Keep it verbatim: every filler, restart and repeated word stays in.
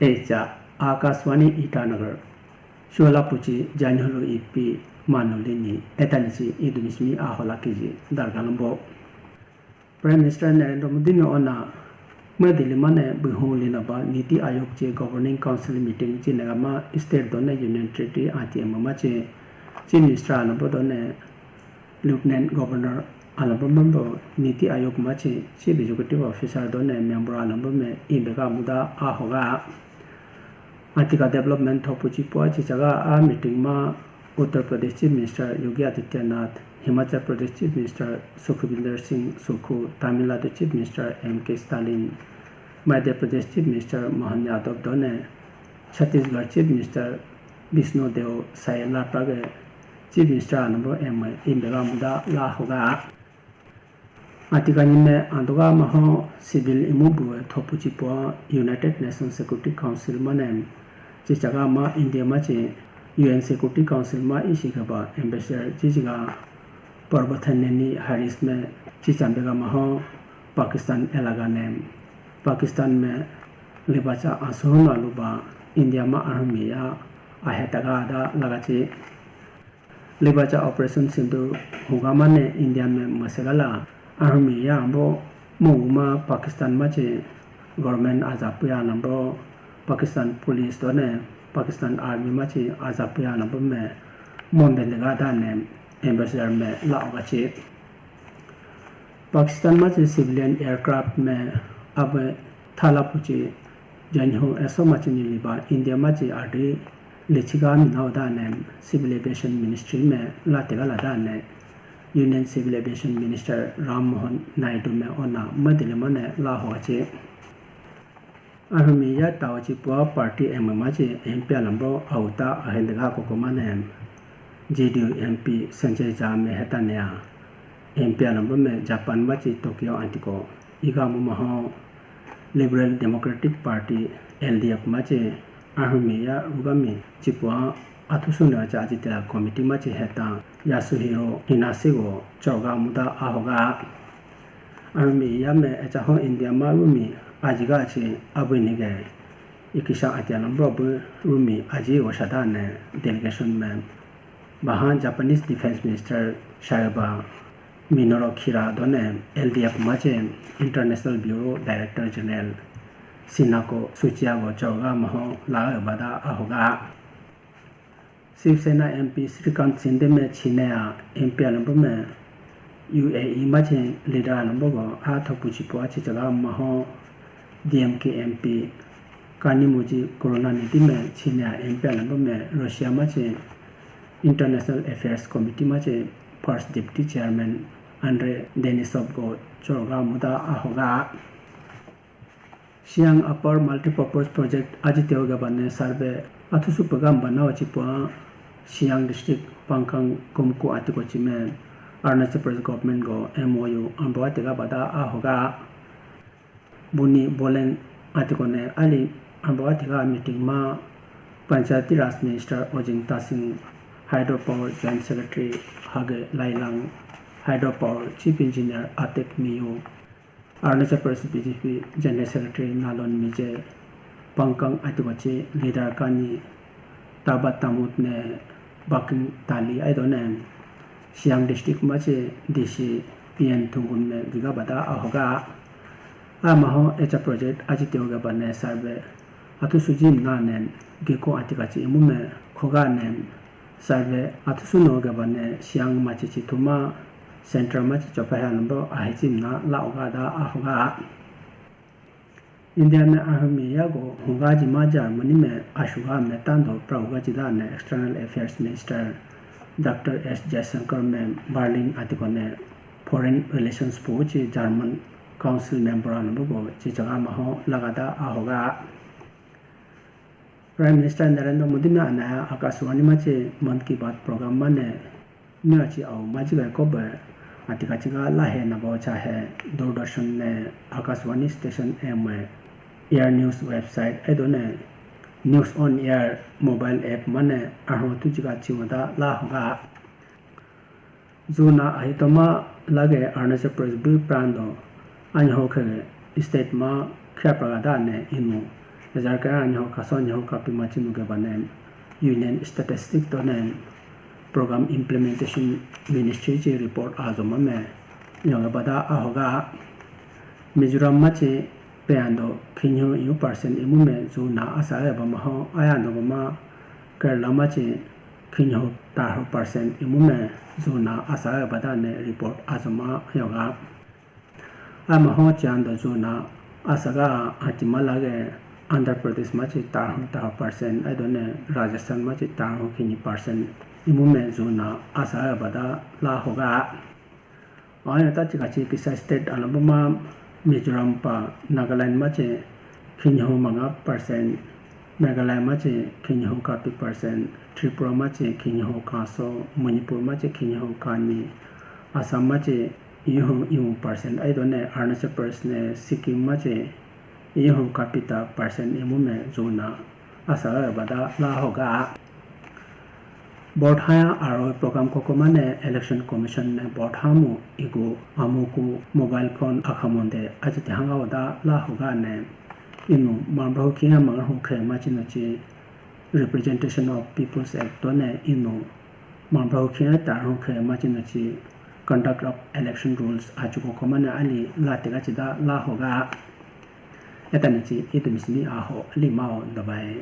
Echa Akashvani Itanagar. Shola puchi janhulu ipi manulini etanichi idumismi ahola kiji dargalambo. Prime Minister Narendra Modi ni ona ma Delhi mane bihung lina ba Niti Aayog che Governing Council meeting chi nagama state done Union Territory anti emama che Chief Minister alombo done Lieutenant Governor alombo member Niti Aayog ma che Chief Executive Officer done member alombo me imbega muda ahoga. Atika development thopu chi pua chi chaga a meeting ma Uttar Pradesh Chief Minister Yogi Adityanath, Himachal Pradesh Chief Minister Sukhvinder Singh Sukhu, Tamil Nadu Chief Minister M K Stalin, Madhya Pradesh Chief Minister Mohan Yadav done Chhattisgarh Chief Minister Bishnu Deo Sai laprage Chief Minister number M imbega muda la hoga. Atika nyime andoga maho civil imu bu thopu chipo United Nations Security Council mane chichaga ma India ma chi U N Security Council ma ishi kaba ambassador chichiga Parbothan Neni Harris me chichambega maho Pakistan elaga ne Pakistan me libacha asuhun aluba India ma army ya ahetaga da lagachi. Libacha Operation Sindoor huga mane India me masagala army ya ambo muguma Pakistan ma che government ajapuya nambo Pakistan police done Pakistan army ma che ajapuya nambo me mon bendega dane ambassador me la oga che. Pakistan ma che civilian aircraft me abe thala puchi janhu eso ma che niliba India ma che adi lichiga minau dane civil aviation ministry me la tega la dane Union Civil Aviation Minister Ram Mohan Naidu me ona madile mane la ho che. Army ya tao chi pua party M M A chi M P alambo auta ahendaga kokomane J D U M P Sanjay Jha me hetane a M P alambo me Japan ma chi Tokyo antiko iga mu maho Liberal Democratic Party L D F ma chi army ya rugami chi pua athusu ne cha chi tela committee ma chi heta Yasuhiro Hinase go choga muda ahoga. Army ya me acha ho India ma rumi ajiga che abui nige ikisha atianam robu rumi aji o shada ne delegation me baha Japanese Defense Minister Saiba Minoru Kira done L D F ma che International Bureau Director General Sinako Suchiya go choga maho la bada ahoga. Shiv Sena M P Srikanth Shinde me chine a M P alambo me U A E ma che leader alambo go a thopu chi pua chi chaga maho D M K M P Kanimozhi Karunanidhi me chine a M P alambo me Russia ma che International Affairs Committee ma che First Deputy Chairman Andrei Denisov go chorga muda ahoga. Siang Upper Multipurpose Project aji teo gabane survey athusu pagam banawa chipua Siang District Pangkang Kumku atiko chime Arunachal Pradesh Government go M O U ambo atiga bada ahoga. Buni Bolen atiko ne ali ambo atiga meeting ma Panchayati Raj Minister Ojing Tasing, Hydropower Joint Secretary Hage Lailang, Hydropower Chief Engineer Atek Miyu, Arunachal Pradesh B J P General Secretary Nalon Mije, Pangkang Atibachi Leader Kani, Taba Tamut ne Baking Tali aido ne Siang District machi D C P N Thungun ne giga bada ahoga. Amaho echa project aji teo ga bane survey atu suji na ne geko atikachi imu me khoga ne Survey athusu no gabane Siang machi chi thuma center machi chopa ha number ahichim na la oga da ahoga. India me ahami yago hunga jima Germany me ashuga me tando prauga jida ne External Affairs Minister Doctor S Jaishankar me Berlin atiko ne Foreign Relations po chi German Council member anubu bo chi jaga maho lagada ahoga. Prime Minister Narendra Modi na anaya Akashvani machi Mann Ki Baat program mane nyo achi au maji gai kobe atika chiga lahe nabo chahe Doordarshan ne Akashvani station emwe Air News website edo ne News on Air mobile app mane aho tu chiga chiwada la hoga. Juna ahitoma lage Arunachal Pradesh bui prando anho khe state ma khya praga da ne inu Hajar ka anyo kaso anyo kapi machi nuge bane Union Statistic to ne Program Implementation Ministry chi report azo mame. Yoga bada ahoga Mizoram machi peyando khinyo iyu percent imu me zuna asa e bama ho ayando bama Kerala machi khinyo taho percent imu me zuna asa e bada ne report azo ma yoga. Ama ho chando zuna asaga atimala ge Andhra Pradesh machi taho taho percent aidone Rajasthan machi taho khini percent imu me zuna asa e bada la hoga. Aya ta chika chi kisa state alabama Mizoram pa Nagaland machi khinyo manga percent, Meghalaya machi khinyo kapi percent, Tripura machi khinyo kaso, Manipur machi khinyo kani, Assam machi ihu ihu percent aidone Arunachal Pradesh ne Sikkim machi ihu kapita percent imu me zuna asa bada la hoga. Vote haya aro program koko mane Election Commission ne vote hamu igu amuku mobile phone akhamonde ajite hanga oda la hoga ne inu mambra hu kiya mangar hu khe machino chi Representation of People's Act to ne inu mambra hu kiya tar hu khe machino chi Conduct of Election Rules achuko komane ali la tega chida la hoga. Etani chi itum sini aho ali mao dabai.